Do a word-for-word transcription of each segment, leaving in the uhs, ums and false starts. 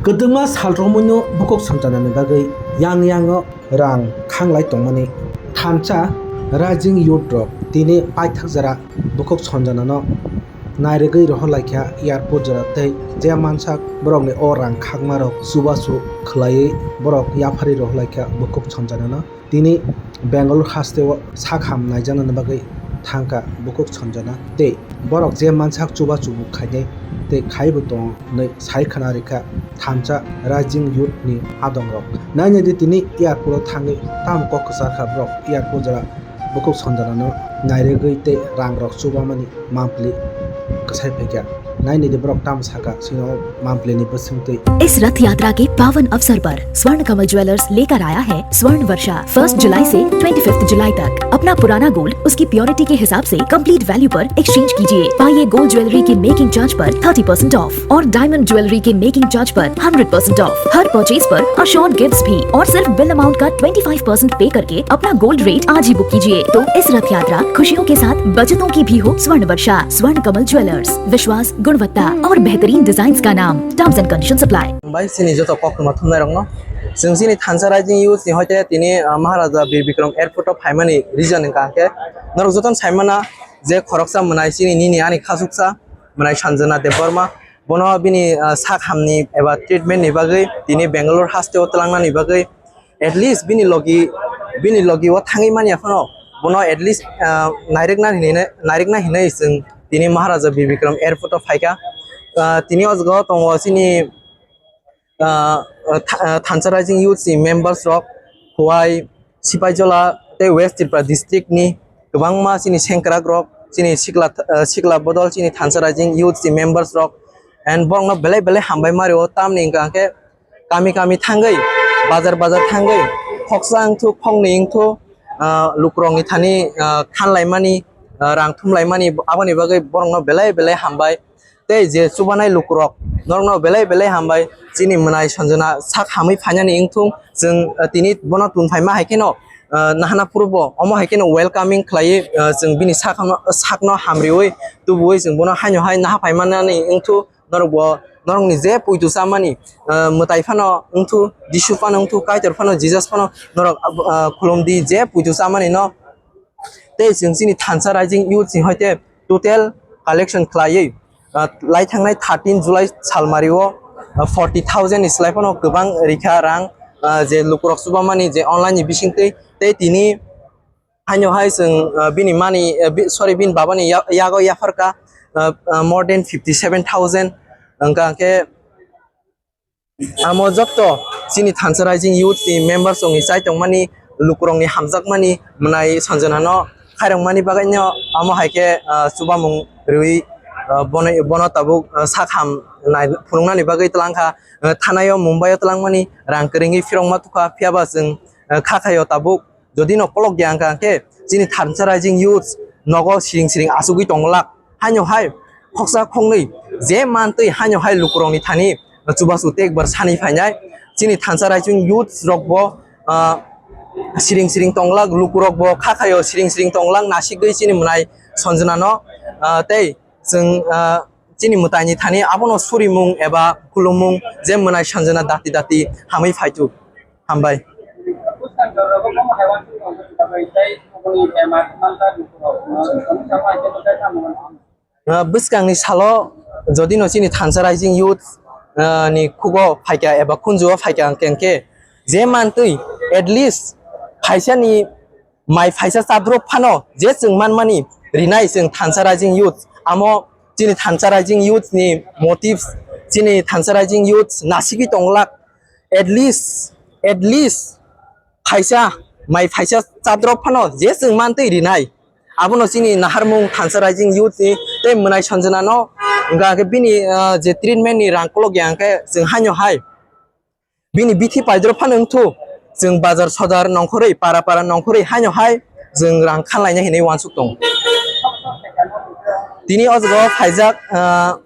Kwdwkma sal romwino bukhuk sonjanani bagwi yang yango rang khanglai tongmani thansa Rising Youth rok tini paithak jora bukhuk sonjanano nairwgwi rohorlaikha airport jora tei je mansak borokni o rang khakmarok chubachu khwlaiwi borok yapharwi rohorlaikha bukhuk sonjanano. Tini Bangalore hasteo sak ham naijaknani bagwi thangkha bukhuk sonjana tei borok je mansak chubachu bo khainai tei khaibo tongo hinwi sai khwna rikha thansa Rising Youth ni adongrok. Nainai di tini airport o thangwi tamo kok kwchar kha borok airport jora bukhuk sonjanano nairwgwi tei rangrok chubamani mampli kwsai phaikha. Nainai di borok tamo sakha chini o mampli ni bwswngtwi. इस रथ यात्रा के पावन अवसर पर स्वर्ण कमल ज्वेलर्स लेकर आया है स्वर्ण वर्षा। फर्स्ट जुलाई से ट्वेंटी फिफ्थ जुलाई तक अपना पुराना गोल्ड उसकी प्योरिटी के हिसाब से कंप्लीट वैल्यू पर एक्सचेंज कीजिए। पाइए गोल्ड ज्वेलरी की मेकिंग चार्ज पर थर्टी परसेंट ऑफ और डायमंड ज्वेलरी के मेकिंग चार्ज पर हंड्रेड परसेंट ऑफ। हर परचेज पर अश्योर्ड गिफ्ट्स भी और सिर्फ बिल अमाउंट का ट्वेंटी फाइव परसेंट पे करके अपना गोल्ड रेट आज ही बुक कीजिए। तो इस रथ यात्रा खुशियों के साथ बचतों की भी हो। स्वर्ण वर्षा, स्वर्ण कमल ज्वेलर्स, विश्वास, गुणवत्ता और बेहतरीन डिजाइन्स का नाम। Terms and conditions apply। Bai sini joto koktwma thumnairokno. Chwng chini thansa Rising Youth ni hoite tini, ah, Maharaja Bir Bikram Airport o phaimani reason wngkha khe norok jotono saimana je khoroksa mwnai chini nini ani khasuksa mwnai Sanjana Debbarma. Bono bini, ah, sak hamni eba treatment ni bagwi tini Bangalore hasteo twlangnani bagwi at least bini logi, bini logi o thangwi manya phano bono at least, ah, nairwkna hinwi, nairwkna hinwi chwng tini Maharaja Bir Bikram Airport o phaikha. Ah, tini o jaga o tongo chini, ah, tha-, ah, thansa Rising Youth ni members rok, Khowai, Sipaijola tei West Tripura district ni kwbangma chini sengkrak rok, chini sikla, ah, sikla bodol chini thansa Rising Youth ni members rok, and borokno belai belai hambai mario, tamni hwnkha khe kami kami thangwi, bazar bazar thangwi, khoksa wngthu, khoknwi wngthu, ah, lukurokni thani, ah, khanlaimani, ah, rang thumlaimani, aboni bagwi borokno belai belai hambai. Tei je chubanai lukurok, norokno belai belai hambai, chini mwnai Sanjana sak hamwi phainani wngthung, chwng, ah, tini bono tun phaima hai kheno, ah, nahana phuru bo omo hai kheno welcoming khlaiwi, ah, chwng bini sakno, sakno hamriwi tubuwi chwng bono haino hai naha phaimanani wngthu. Norok bo, norokni je puitu chamani, ah, mwtai phano wngthu, Jisu phano wngthu, Kaitor phano, Jesus phano norok, ah, khulumdi je puitu chamani no. Tei chwng chini thansa Rising Youth ni hoite total collection khlaiwi, ah, lai thangnai thirteen July salmari o, ah, forty thousand ni slai phano kwbang rikha rang, ah, je lukurok chubamani je online ni bisingtwi tei tini haino hai chwng, ah, bini mani, ah, bi-, sorry, bini babani ya-, yago yapharkha, ah, ah, more than fifty seven thousand. Hwnkha khe amo jotto chini thansa Rising Youth ni members rokni chai tongmani, lukurokni hamjakmani mwnai Sanjana no khairokmani bagwi no amo hai khe, ah, chubamung rwi, ah, bono, bono tabuk, ah, sak ham nai phunuknani bagwi twlang kha, ah, thanai o Mumbai o twlangmani rang kwrwngwi phirokma tukha, phiya ba chwng, ah, kha khaio tabuk. Jodi no kolok ya wngkha khe chini thansa Rising Youth nogo siring siring achugwi tongwlak. Haino hai khoksa khoknwi je mantwi haino hai lukurokni thani chubachu tei ekbar sani phainai. Chini thansa Rising Youth rok bo, ah, siring siring tongwlak, lukurok bo kha khaio siring siring tongwlak, nasigwi chini mwnai Sanjana no, ah, tei chwng, ah, chini mwtaini thani abono surimung eba khulumung je mwnai Sanjana dati dati hamwi phaitu. Hambai. Ah, bwskangni salo jodi no chini thansa Rising Youth, ah, ni khugo phaikha eba khunju o phaikha hwnkhe je mantwi at least phaisani mai phaisa chadrop phano je chwng manmani rinai chwng thansa Rising Youth, amo chini thansa Rising Youth ni motives, chini thansa Rising Youth nasigwi tonglak, at least, at least phaisa, mai phaisa chadrop phano je chwng mantwi rinai. Abono chini naharmung thansa Rising Youth ni tei mwnai Sanjana no hwnkha khe bini, ah, je treatment ni rang kolok ya hwnkhe chwng haino hai bini bithi paidrop phano wngthu, chwng bazar sodar nongkhorwi, para para nongkhorwi haino hai chwng rang khanlaina hinwi uansuk tongo. Tini o jaga o phaijak, ah,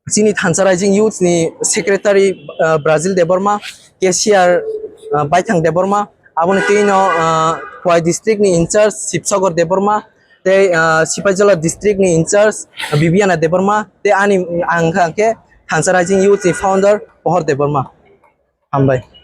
chini thansa Rising Youth ni secretary, ah, Brazil Debbarma, cashier, ah, Baithang Debbarma, aboni twi no, ah, Khowai district ni in charge Sibsagor Debbarma, tei, ah, Sipaijala district ni in charge, ah, Bibiana Debbarma, tei ani ang kha khe thansa Rising Youth ni founder, Pohor Debbarma. Hambai.